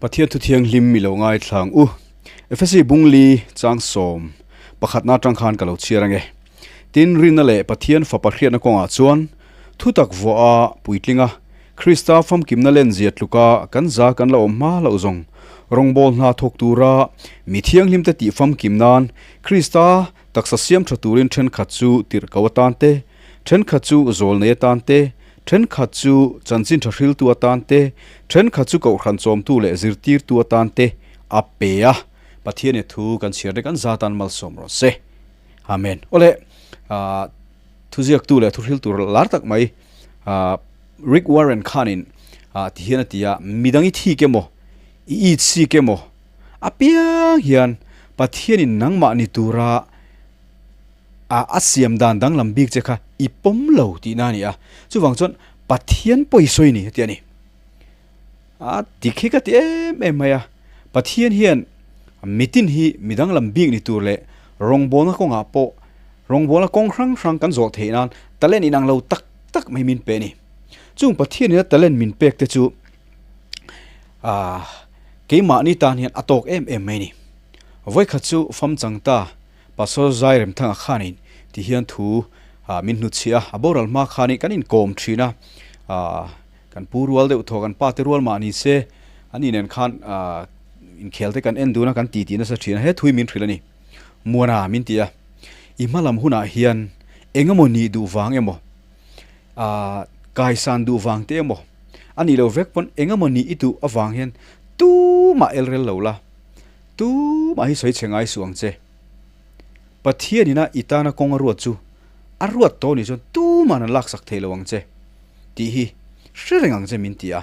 Pathian thu thianghlim i lo ngaithla ang u. Efesi Bungli chang sawm pakhatna atang khan ka lo chhiar ange. Tin, rinna leh Pathian fapa hriatna kawngah chuan thutak vuah a puitling a, Krista famkimna lenzia tluka kan za kan la awm hma loh zawng rawngbâwl hna thawk tura mi thianghlimte tih famkim nan Krista taksa siam tha turin thenkhat chu tirhkoh atan te, thenkhat chu zawlnei atan te, thenkhat chu chanchin tha hriltu atan te, thenkhat chu kohhran chawmtu leh zirtirtu atan te a pe a. Pathian i thu kan chhiar nek an za atan malsawm rawh se. Amen. Awle, thuziaktu leh thuhril tur lar tak mai Rick Warren khanin ti hian a ti a, midang i thik emaw, i it sik emaw apiang hian Pathianin nangmah ni tura a siam dan danglam bik che kha i pawm lo tihna a ni a. Chuvang chuan Pathian pawisawi ni heti a ni. A dik hi ka ti em em mai a, Pathian hian mitin hi mi danglam bik ni tur leh rawngbawlna kawngah pawh rawngbawlna kawng hrang hrang kan zawh theih nan talent inang lo tak tak mai min pe a ni. Chung Pathian ina talent min pek te chu ah keimahni tan hian a tawk em em mai a ni. Vawikhat chu fam chang ta Pastor Zai Remthanga khanin ti hian thu min hnutchhiah a, a boral hma khanin kan inkawm thin a, ah Kan pu rual deuh thaw, kan pa te rual mah ni se, an inen khan inkhel te kan en dun a, kan titi nasa thin a, he thui min hrilh a ni. Muana min ti a, i hma lam hunah hian eng emaw nih duh vang emaw, kaisan duh vang te emaw, a nih loh vek pawn eng emaw nih i duh avang hian tumah el rel lo la, tumah hi sawi chhe ngai suh ang che. Pathianina i tana kawng a ruat chu a ruat tawh nih chuan tuma'n an laksak thei lo ang che tih hi hre reng ang che min ti a.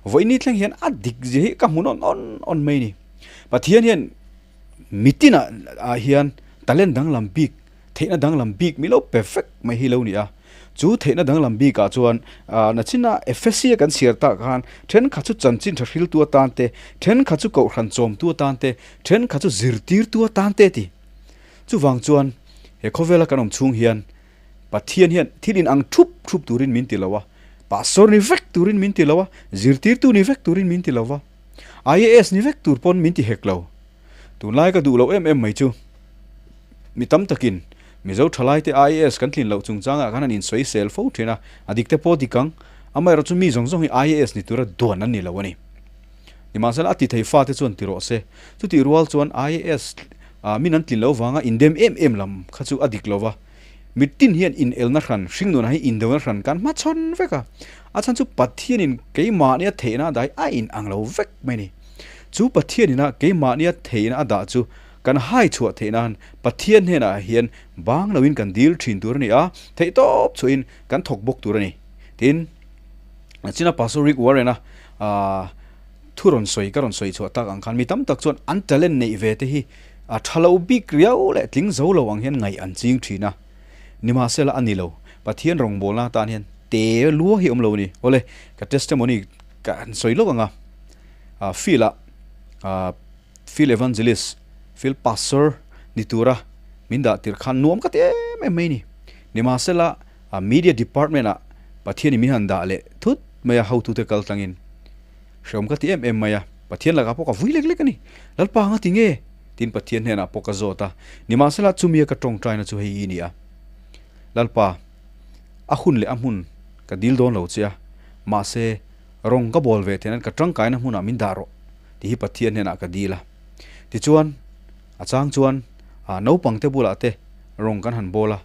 Vawiin thleng hian a dik zia hi ka hmu nawn awn awn mai ni. Pathian hian mitin ah hian talent danglam bik, theihna danglam bik mi lo pe vek mai hi lo ni a. Chu theihna danglam bikah chuan nachina Ephesia kan chhiar tak khan thenkhat chu chanchin tha hriltu atan te, thenkhat chu kohhran chawmtu atan te, thenkhat chu zirtirtu atan te a ti. Chuvang chuan he khawvela kan awm chhung hian Pathian hian thil inang thup thup turin min ti lo a, pastor ni vek turin min ti lo a, zirtirtu ni vek turin min ti lo va, IAS ni vek tur pawn min ti hek lo. Tunlai ka duh loh em em mai chu mi tam takin Mizo thalaite IAS kan tlin loh chungchangah khan an insawisel fo thin a, a dik te pawh dik ang, amaherawhchu mi zawng zawng hi IAS ni tura duan an ni lo a ni. Nimahsela a ti thei fate chuan ti rawh se. Chutih rual chuan IAS min an tlin loh vanga indem em em lam kha chu a dik lo va, mitin hian inelna hran, hringnunah hi indona hran kan hmachhawn vek a, a chhan chu Pathianin keimahnia theihna a dah hi a inang lo vek mai a ni. Chu Pathianina keimahnia theihna a dah chu kan hai chhuah theih nan Pathian hnenah hian bang loin kan dil thin tur a ni a, theihtawp chhuahin kan thawk bawk tur a ni. Tin, China Pastor Rick Warren-a thu rawn sawi ka rawn sawi chhuah tak ang khan mi tam tak chuan an talent neih ve te hi a tha lo bik riau leh tling zo lo ang hian ngaih an ching thin a. Nimahsela a ni lo, Pathian rawngbawlna atan hian te lua hi awm lo a ni. Awle, ka testimony ka han sawi lawk ang a, field-ah field evangelist, field pastor ni tura min dah tir khan nuam ka ti em em mai a ni. Nimahsela media department ah Pathianin min han dah leh thut mai a, hotute kal tlangin hreawm ka ti em em mai a, Pathian lakah pawh ka vui lek lek a ni. Lalpa anga ti nge? Tin Pathian hnenah pawh ka zawt a, nimahsela chumia ka tawngtaina chu hei hi ni a, Lalpa, a hun leh a hmun ka dil dawn lo che a, mahse rawng ka bawl ve theih nan ka tangkaina hmunah min dah rawh tih hi Pathian hnenah ka dil a. Tichuan, a chang chuan naupangte bulah te rawng kan han bawl a.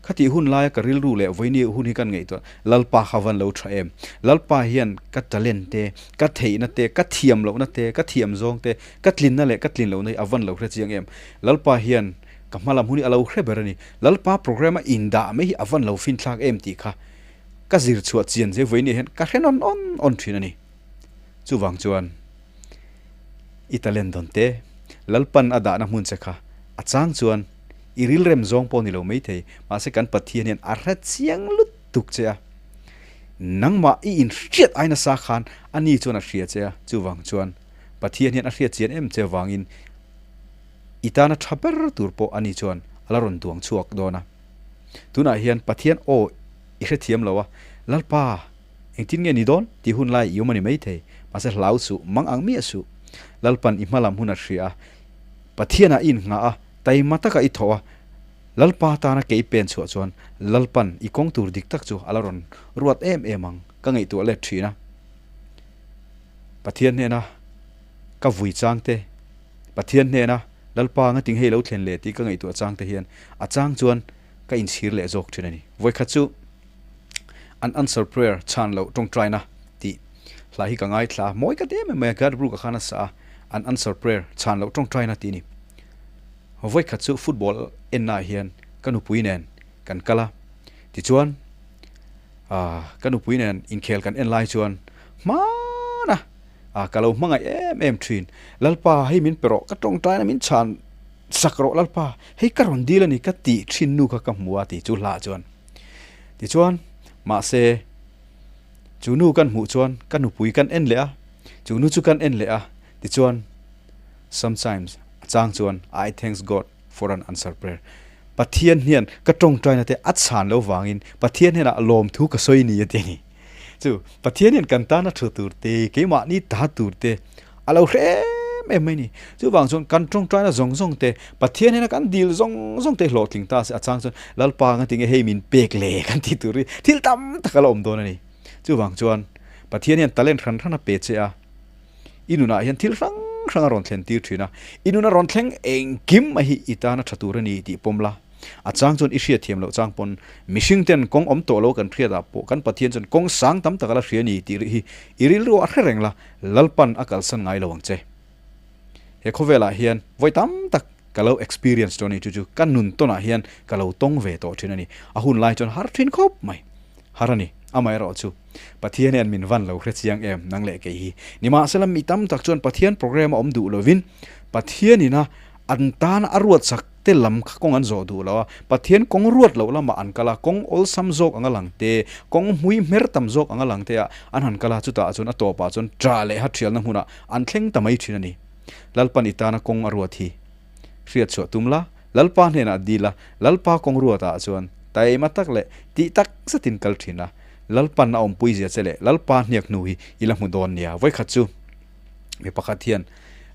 Khatih hun laia ka rilru leh vawiini hun hi kan ngaihtuah, Lalpa kha van lo tha em? Lalpa hian ka talent te, ka theihna te, ka thiam lohna te, ka thiam zawng te, ka tlinna leh ka tlin lohna hi a van lo hre chiang em? Lalpa hian ka hma lam hun hi a lo hre ber a ni. Lalpa program a indah mai hi a van lo finthlak em tih kha ka zir chhuah chian zia vawiini hian ka hre nawn awn awn thin a ni. Chuvang chuan i talent dawn te, Lalpan a dahna hmun che kha a chang chuan i rilrem zawng pawh ni lo maithei, mahse kan Pathian hian a hre chiang lutuk che a, nangmah i inhriat ai nasa khan ani chuan a hria che a, chuvang chuan Pathian hian a hriat chian em che vangin i tana tha ber tur pawh ani chuan a la rawn duang chhuak dawn a. Tunah hian Pathian aw i hrethiam lo a, Lalpa, engtin nge ni dawn? tih hun lai i awm a ni maithei. Mahse hlau suh, mang ang miah suh. Lalpan i hmalam hun a hria a, Pathianah i inngah a, taima taka i thawh a, Lalpa tana ke i pen chhuah chuan Lalpan i kawng tur dik tak chu a la rawn ruat em em ang, ka ngaihtuah let thin a. Pathian hnena ka vui chang te, Pathian hnena Lalpa ngating hei lo thlen leh tih ka ngaihtuah chang te hian a chang chuan ka inchhir leh zawk thin a ni. Vawikhat chu an answer prayer chhan loh tawngtaina tih hla hi ka ngaithla a, mawi ka ti em em mai a, Gad Brooke-a khan a sa a, an answer prayer chhan loh tawngtaina tih a ni. Vawikhat chu football ennaah hian ka nupui nen kan kal a, tichuan ka nupui nen inkhel kan en lai chuan hmana ka lo hmangaih em em thin, Lalpa hei min pe rawh, ka tawngtaina min chhan sak rawh Lalpa, hei ka rawn dil a ni ka tih thin nu kha ka hmu a tih chu hla chuan. Tichuan mahse chu nu kan hmuh chuan ka nupui kan en leh a, chu nu chu kan en leh a, tichuan Sometimes a chang chuan I thanks God for an answer prayer. Pathian hian ka tawngtaina te a chhan lo vangin Pathian hnenah lawmthu ka sawi ni a ti a ni. Chu Pathian hian kan tana thu tur te, keimahni ta tur te a lo hre em em mai ni. Chuvang chuan kan tawngtaina zawng zawng te, Pathian hnena kan dil zawng zawng te hlawhtling ta se a chang chuan Lalpa nga tinge hei min pek le kan tih tur hi thil tam tak a la awm dawn a ni. Chuvang chuan Pathian hian talent hran hran a pe che a. I nunah hian thil hrang hrang a rawn thlen tir thin a, i nun a rawn thleng engkim a hi i tana tha tur a ni tih pawm la. A chang chuan i hriatthiam loh chang pawn mihring ten kawng awm tawh lo kan hriat ah pawh kan Pathian chuan kawng sang tam tak a la hria a ni tih rih hi i rilru ah hre reng la, Lalpan a kalsan ngai lo ang che. He khawvelah hian vawi tam tak ka lo experience tawh a ni, chu chu ka nun tawnah hian ka lo tawng ve tawh thin a ni. A hun lai chuan har thin khawp mai. Har a ni. Amaherawh chu Pathian hian min van lo hre chiang em nang leh kei hi. Nimahsela mi tam tak chuan Pathian program a awm duh lovin Pathianina an tan a ruatsak te lam kha kawng an zawh duh lo a, Pathian kawng ruat loh lamah an kal a, kawng awlsam zawk anga lang te, kawng hmui hmer tam zawk anga lang te ah an han kal a, chutah chuan a tawpah chuan ṭah leh hathialna hmunah an thleng ta mai ṭhin a ni. Lalpan i tana kawng a ruat hi hriat chhuah tum la, Lalpa hnenah dil a, Lalpa kawng ruatah chuan taima tak leh tih tak zetin kal thin a, Lalpan a awmpui zia che leh Lalpa hniak hnu hi i la hmu dawn nia. Vawikhat chu mi pakhat hian,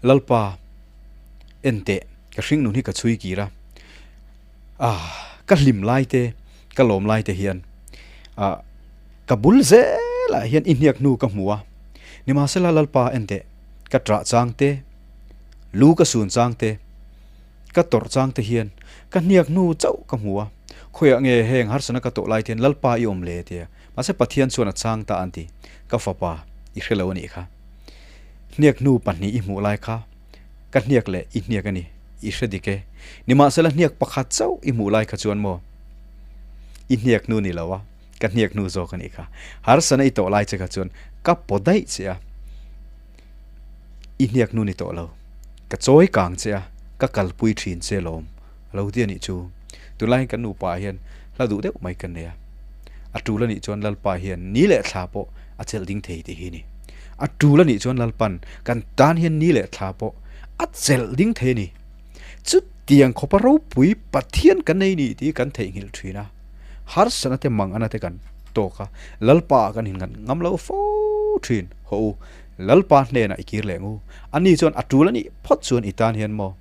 Lalpa, en teh, ka hringnun hi ka chhui kir a, ah, ka hlim lai te, ka lawm lai te hian, ah, ka bul zelah hian i hniak hnu ka hmu a, nimahsela Lalpa, en teh, ka ṭah chang te, lu ka sun chang te, Ka tawrh chang te hian ka hniak hnu chauh ka hmu a, khawiah nge heng harsana ka tawh lai te hian Lalpa i awm le tia. Mahse Pathian chuan a chang ta an ti. Ka fapa, i hre lo a nih kha. Hniak hnu pahnih i hmuh lai kha ka hniak leh i hniak a ni, i hre dik e. Nimahsela hniak pakhat chauh i hmuh lai kha chuan maw i hniak hnu ni lo a, ka hniak hnu zawk a nih kha. Harsana i tawh lai che kha chuan ka paw daih che a. I hniak nu ni tawh lo. Ka chawi kang che a, ka kalpui thin che lawm a lo ti a nih chu. Tunlai hian kan nupa ah hian hla duh deuh mai kan nei a. A tul a nih chuan Lalpa hian ni leh thla pawh a chelh ding thei tih hi a ni. A tul a nih chuan Lalpan kan tan hian ni leh thla pawh a chelh ding thei a ni. Chutiang khawpa ropui Pathian kan nei ni tih hi kan theihnghilh thin a. Harsatna te mangana te kan tawk a, Lalpa ah kan innghat ngam lo fo thin. Haw u, Lalpa hnenah i kir leh ngu. Ani chuan a tul a nih phawt chuan i tan hian maw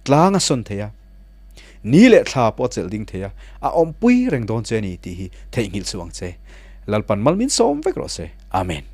tlang a sawn thei a, ni leh thla pawh a chelh ding thei a, a awmpui reng dawn che a ni tih hi theihnghilh suh ang che. Lalpan mal min sawm vek rawh se. Amen.